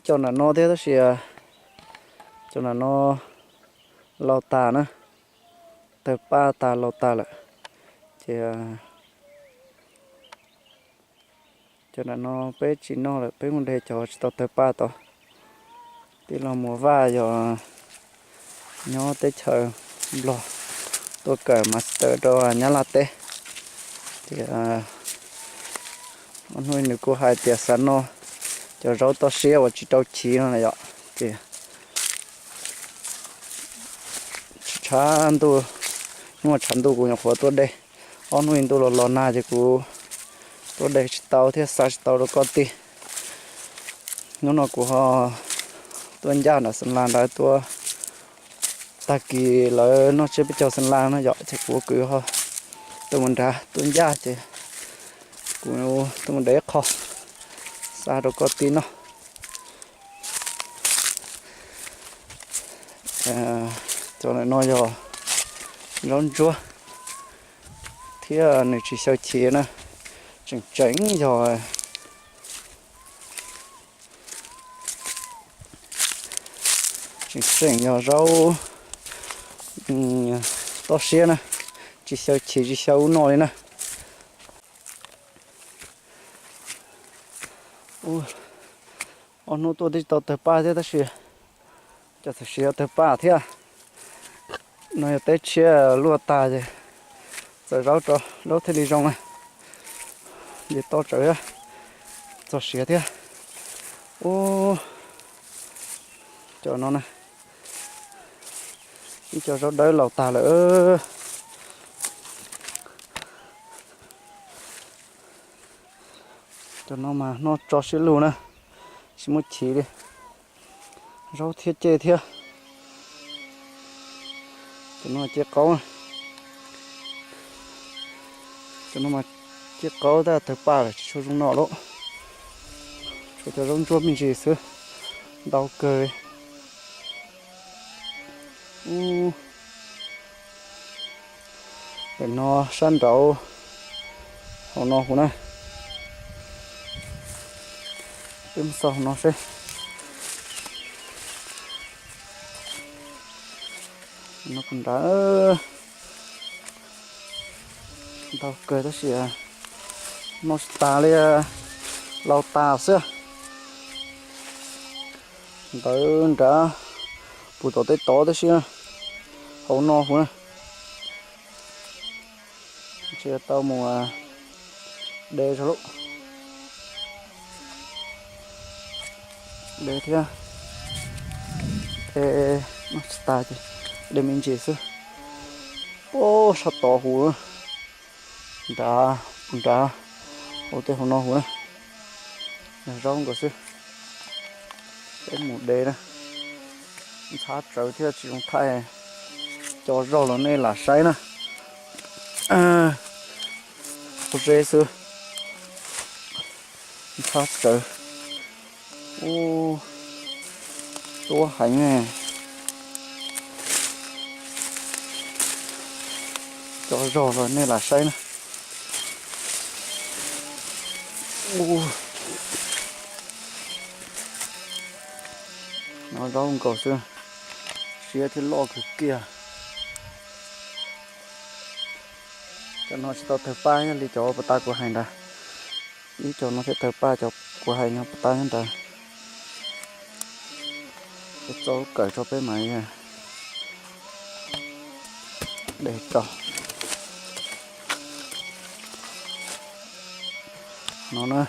cov nram no thiab tab sis cov nram no laus tas na, tawg paj tas laus tas lawm. Ces cov nram no peb tsis noj lawm, peb mus de cov tsis tau tawg paj tod. Tij laug Muas Vaj yog nyob teb chaws Nplog tuaj kawm master rau Nyab Laj teb. Ces ob hnub nws kuj hais tias xav noj cov zaub toj siab uas tsis rau chiv no na yom. Ces tshav ntuj, hnub tshav ntuj kuv nyuam qhuav tuaj de, ob hnub ib ntuj los los nag ces kuv tuaj de tsis tau thiab xa tsis tau rau koj tij. Hnub no kuv ho tuaj ncaj nram Xeem Las nrad tuaj, tag kis lawv noj tsiab peb caug Xeem Las no yom, ces kuv kwv ho tuaj mus nrad tuaj ncaj ces kuv tuaj mus de ib qho xa rau koj tij noj. Cov no yog zaub ntsuab thiab nws tsis xyaw chiv na, tseem tseem yog, tseem tseem yog zaub toj siab na, tsis xyaw chiv tsis xyaw ub no li na. Ob hnub tuaj twb tsis tau tawg paj thiab tab sis cov txawm siav tawg paj thiab. No yog teb tshiab luaj tag ces txawm zaub tso, zaub thiaj li zoo na. Ces toj tsawv txog siav thiab. Ub, cov no na, ib co zaub dawb laus tag lawm. Cov no mas noj tso siab lug na, tsis muaj chiv li. Zaub thiab ceg thiab. Cov no mas ceg qaub, cov no mas ceg qaub tab tawg paj lawm tsis tshua zoo noj lawm. Tshuav cov zaub ntsuab me ntsis xwb, ntau kawg. Ub, pem no sab nraud hauv no huv na. Peb mus xauj hauv no seb. No kuv nrad ntau kawg tab sis noj tsis tas li, laus tas xwb. Ntawd nrad puag tom tej tod tib si, hauv no huv na. Tsis tau mus de tso lauj. De thiab, de noj tsis tas ces de me ntsis xwb. Ub, sab tod huv, nrad, nrad, hauv tej hauv no huv na. Yog zaub nkaus xwb. Peb mus de na. Ntxhab tsawv thiab tsis zoo thaij cov zog los nej lam saib na. Pob zeb xwb. Ntxhab tsawv. Ub, tuab heev ne. Cov zog los nej lam saib na. Ub, no zaub nkaus xwb, siab thiab loj kawg kiag. Cov no tsis tau tawg paj, yog li cov puas tas kuv hais ntawd. Ib co no thiaj tawg paj, cov kuv hais no puas tas nyob ntawd. Txaus kawm tso peb mas de tso. No na,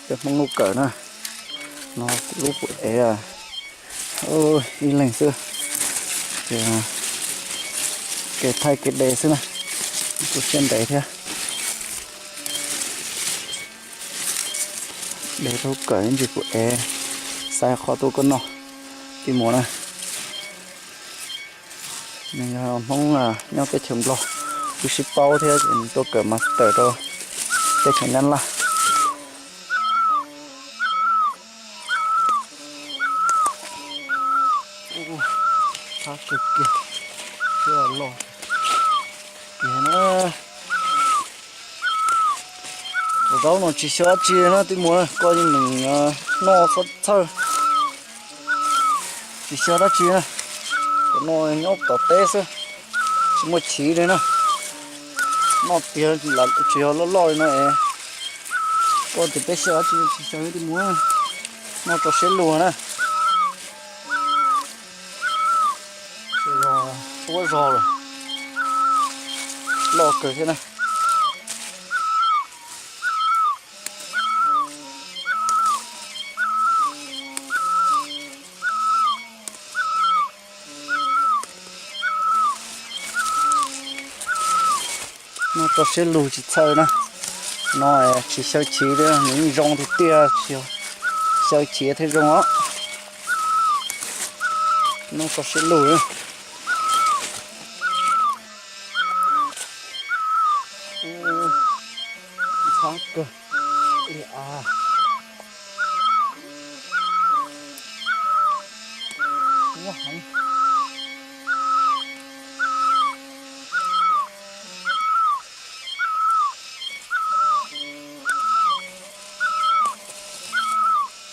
peb Hmoob lub kawm na, no kuv lub kuv ev ib leeg xwb, ces kev thaij kev de xwb na, kuj siab ntev thiab. De rau kawm ib ntsis kuv ev, xaiv qhov tuaj koj noj, tij Muas na. Nws yog Hmoob nyob teb chaws Nplog, kuj sib paub thiab ces nws tuaj kawm master rau teb chaws Nyab Laj. Thab kawg kiag, thiab loj kiag na. Cov zaub no tsis xyov dab tsi na tij Muas, koj yeej meem noj txhob txhawj. Tsis xyaw dab tsi na, cov no nyob tom teb xwb, tsis muaj chiv li na. Noj tiag tsis yog loj loj li no es, koj tias peb xyaw dab tsi tsis xyaw li mus, noj tso siab lug na. Tsis yog suab zog lawm, loj kawg thiab na. Noj tso siab lug tsis txhawj na. No tsis xyaw chiv li, nws yeej zoo tiag tiag, tsis yog xyaw chiv thiaj zoo os. Noj tso siab lug. Ntxhab kawg li as. Ub heev.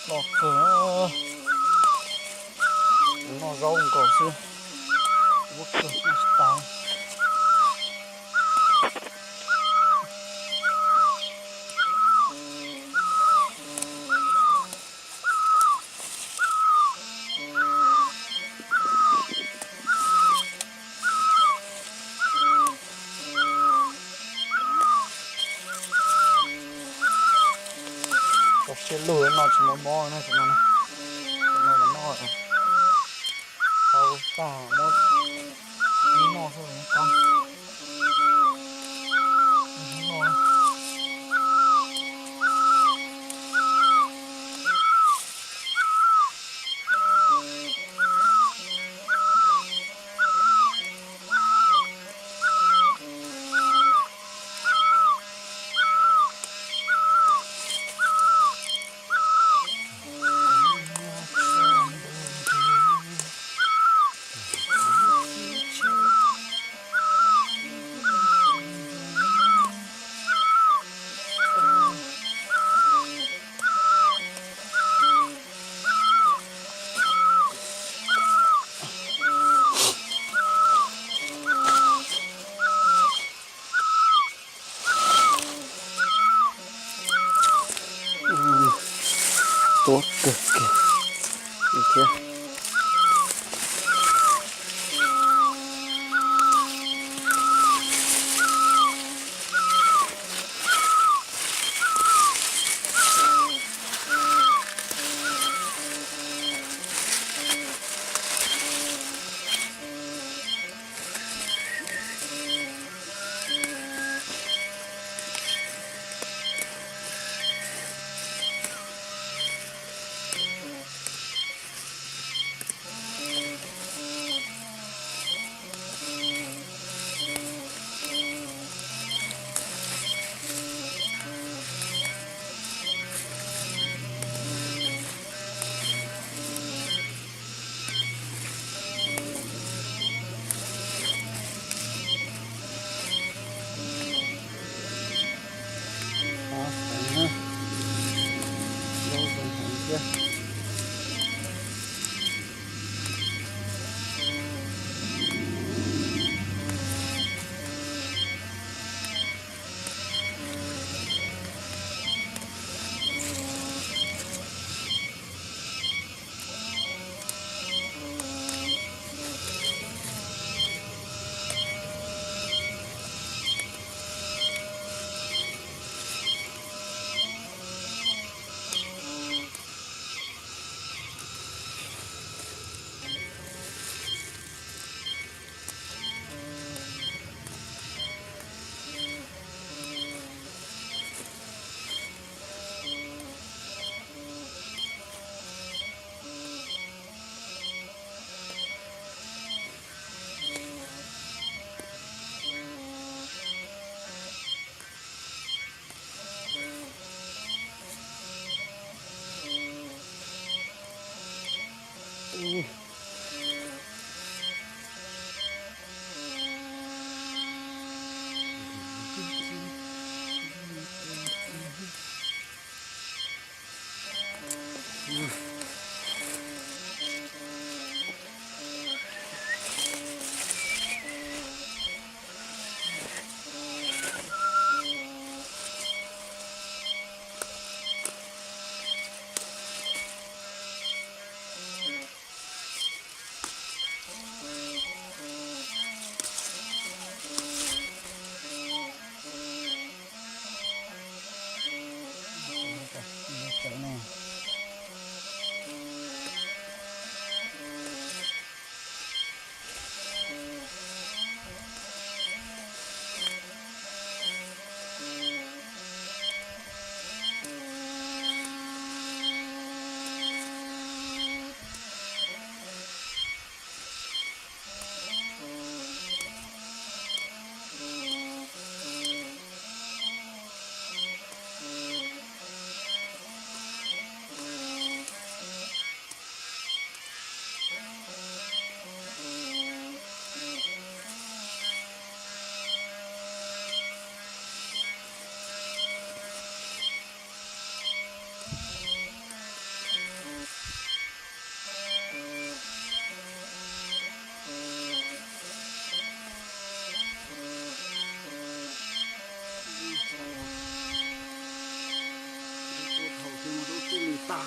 Loj kawg, noj zaub nkaus xwb, ua kawg noj tsis tas. Tso siab lug no tsis mob mob na, tsis mob na. Tsis mob mas noj, hau tag muab ib noj xwb qab. Tuab kawg kiag thiab.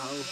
hauv.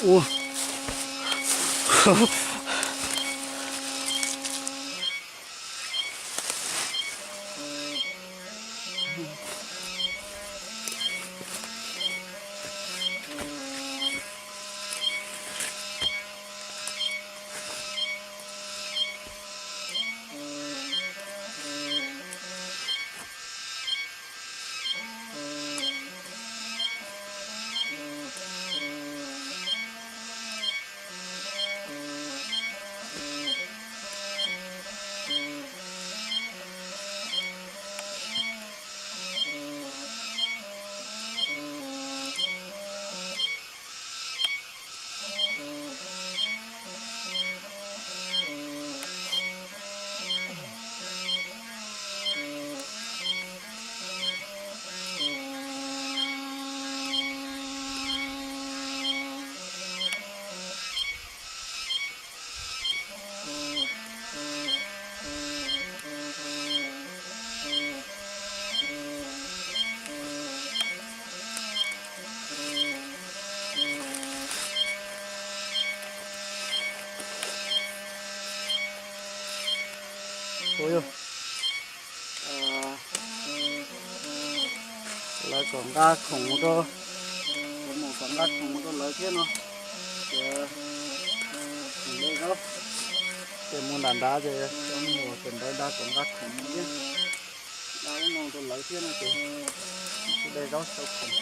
Ua. Ua yog lawv kom nqa khoom mus rau, mus kom nqa khoom mus rau lawv thiab no. Ces mus de zaub, ces mus nram nrad ces mus ces lawv nqa kom nqa khoom mus thiab, nqa ub no rau lawv thiab no ces mus de zaub sau khoom.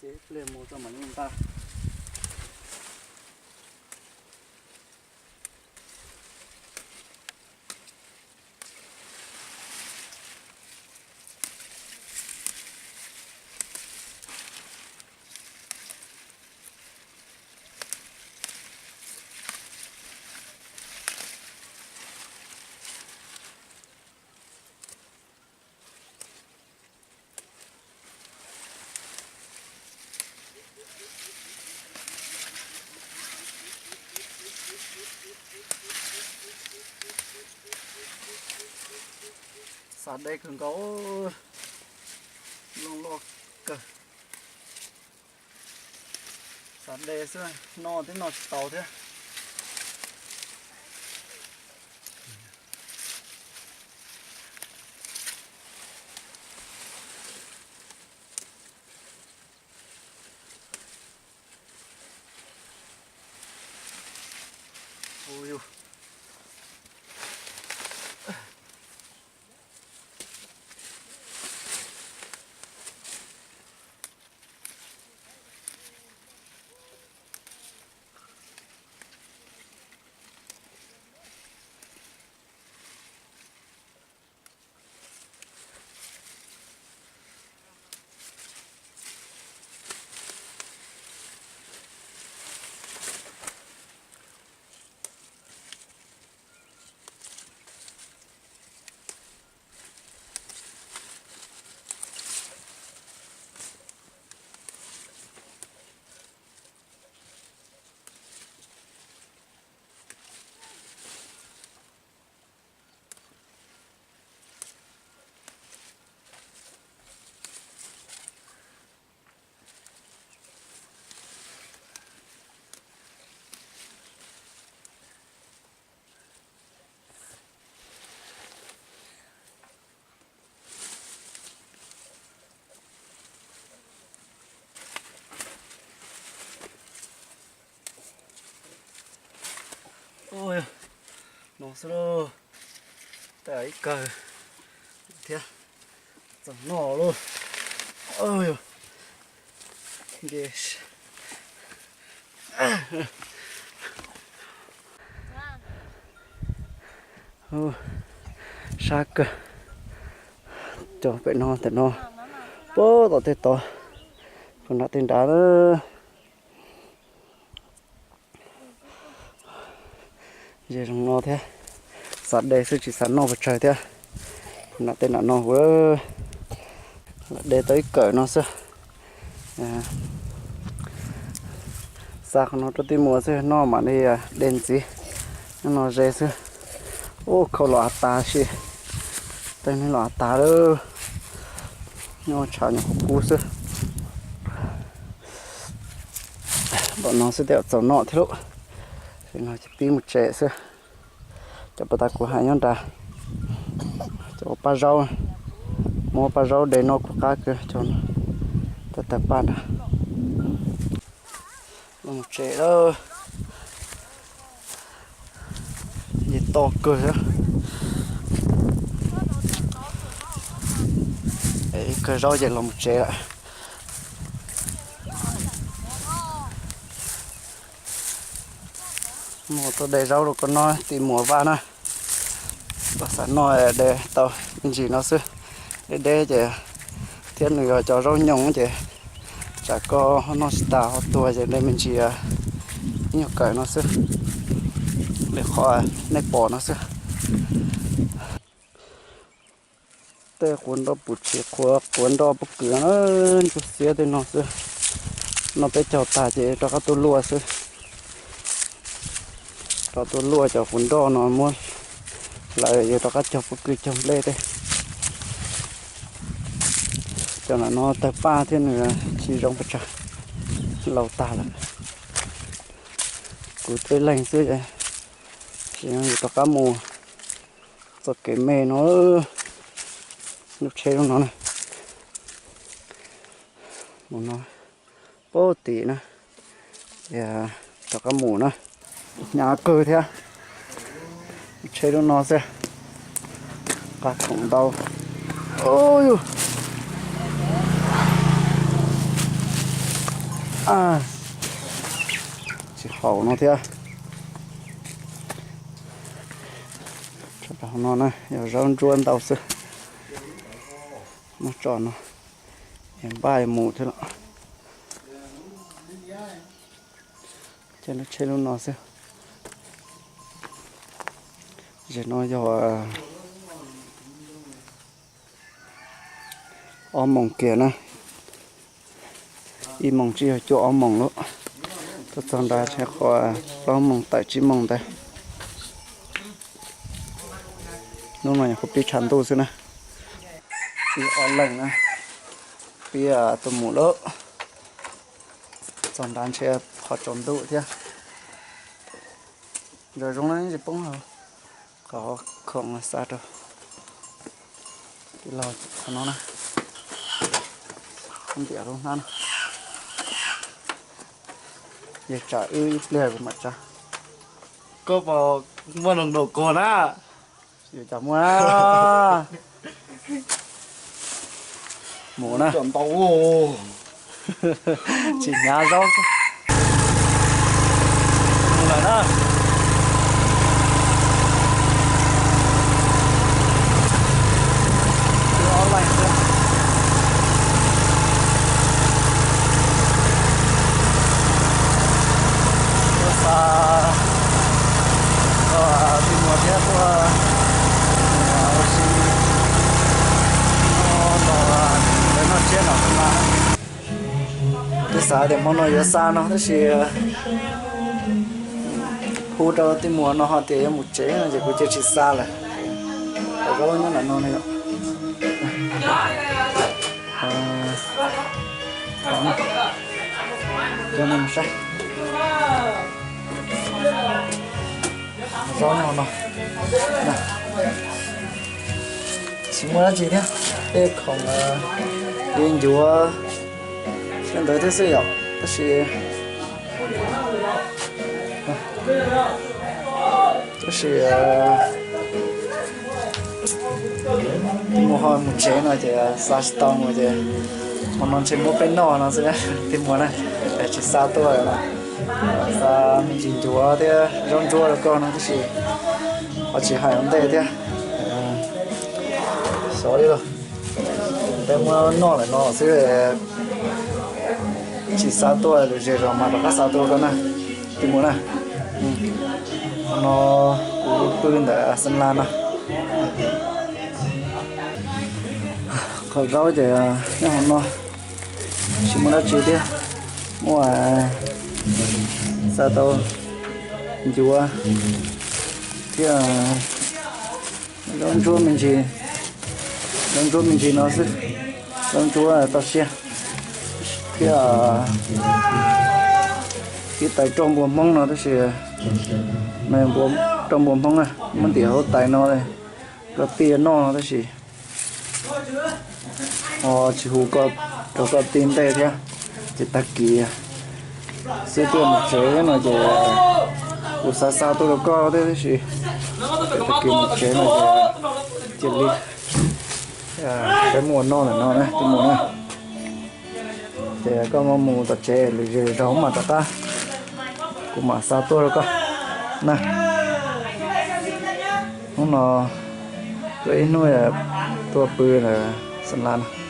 Ces ib pliag mus tau mam li nqa. Xav de kawg nkaus, loj loj kawg. Xav de xwb, noj twb noj tsis tau thiab. Ui yus. Ua, no xwb lauj, tau ib kawg thiab, txaus noj lauj. Nce, sab kawg, cov pem no ntawm no, puag tom tej tod, puag nram tej nrad na. Ze zoo no thiab, xav de xwb tsis xav noj pes tsawg thiab. Nram tej nram no ua, de tau ib kawm no xwb. Xa qhov no rau tij muam xwb, noj mam li de ntxiv. Nyob no ze xwb. Ub, khau los av tas si, tej neeg los av tas lawm. Nyob tshav nyuam qhuav kub xwb. Npaum no xwb tej zaum txaus noj thiab lauj. Ces no ces pib mus tsev xwb. Cov puas tas kuv hais nyob nrad, cov ua paj zaub, muab paj zaub de noj kuj qab kawg, cov tawg tawg paj nrad. Los mus tsev lawm. Ces to kawg thiab. Ib kawg zaub ces los mus tsev lawm. Mus tuaj de zaub rau koj noj tij muam Vaj na. Koj xav noj de tau me ntsis no xwb. Deb deb ces thiab nws yog cov zaub nyoos ces tsam koj noj tsis tas ho tuag ces de me ntsis ib nyuag kawm no xwb. Li qhov nej pom no xwb. Tej quav nroj puv tshis, quav nroj pob kws na, ntsuab xiab tej no xwb. No peb cog tag ces rov qab tuaj luaj xwb. Rov tuaj luaj cov quav nroj no muab hlawv yuav rov qab cog pob kws cog nplej tej. Cov no tawg paj thiab nws tsis zoo pes tsawg, laus tag lawm. Kuv tib leeg xwb, tsis yuav rov qab mus txoj kev me no. Lub tsheb lub no na, mus no pab tim na, rov qab mus na. Hnyav kawg thiab, tsheb lub no xwb, qab khoom ntau. Tsis haum no thiab. Hauv no na yog zaub ntsuab ntau xwb. Muab tso no, npaj mus thiab los. Ces lub tsheb lub no xwb. Zem no yog ob moos kiag na, ib moos tsis yog cuaj ob moos lawm. Tuaj txog nrad tsam qhov plaub moos tawm tsib moos ntawd. Hnub no nyuam qhuav pib tshav ntuj xwb na. Pib ob leeg na, pib tuaj mus lawm. Txog nrad ntshe qhov tsaus ntuj thiab. Ntsam zoo na tsis poob hauv qhov khoom xa rau tij laug qhov no na. Ntiam lub hnab no, yog tsam wb ib pliag kuv mam tsa. Koj puas muaj noo nkaus kuag na? Yuav cas muaj na. Mus na. Tsis hnyav zaub xwb. Mus lawm na. Tuaj xa tij muam thiab tuaj ua si no los lawv noj tsiab no mas. Twb xav tias hmo no yuav xa no tab sis hu rau tij muam no ho tias yuav mus tsev no ces kuv cia tsis xa lawm. Zaub nyob ntawm no ne yom. Coj nej mus saib. Zaub nyob no. Tsis muaj dab tsi thiab, tej khoom li ncuav tej ntawd thiab xwb yom, tab sis Tab sis tus muam ho mus tsev no ces xa tsis tau mus ces hmo no ntshe muab peb noj no xwb tus muam na. Tsis xa tuaj no, xa me ntsis ncuav thiab zaub ntsuab rau koj no tab sis ho tsis hais ua ntej thiab. Xyov li los, peb muab noj lawm no xwb, tsis xa tuaj, lwm zaus mas rov qab xa tuaj rau koj na tus muam na. Hmo no kuv pw ntawm Xeem Las no. Qhov zaub ces nyob hauv no, tsis muaj dab tsi thiab. Muaj xa tau ncuav thiab zaub ntsuab me ntsis, zaub ntsuab me ntsis no xwb, zaub ntsuab toj siab thiab ib tais roj npua Hmoob no tab sis, roj npua Hmoob na, muab ntim hauv tais no, koj tij noj no tab sis ho tsis hu rau koj tij ntej thiab, ces tag kis xwb tuaj mus tsev no ces kuv xav xa tuaj rau koj thiab tab sis tag kis mus tsev no ces cia li peb muab noj lawm no na tus muam na. Ces koj mam mus tom tsev, lwm zaus mas rov qab kuv mam xa tuaj rau koj na. Hnub no tuaj ib hnub tuaj pw ntawm Xeem Las no.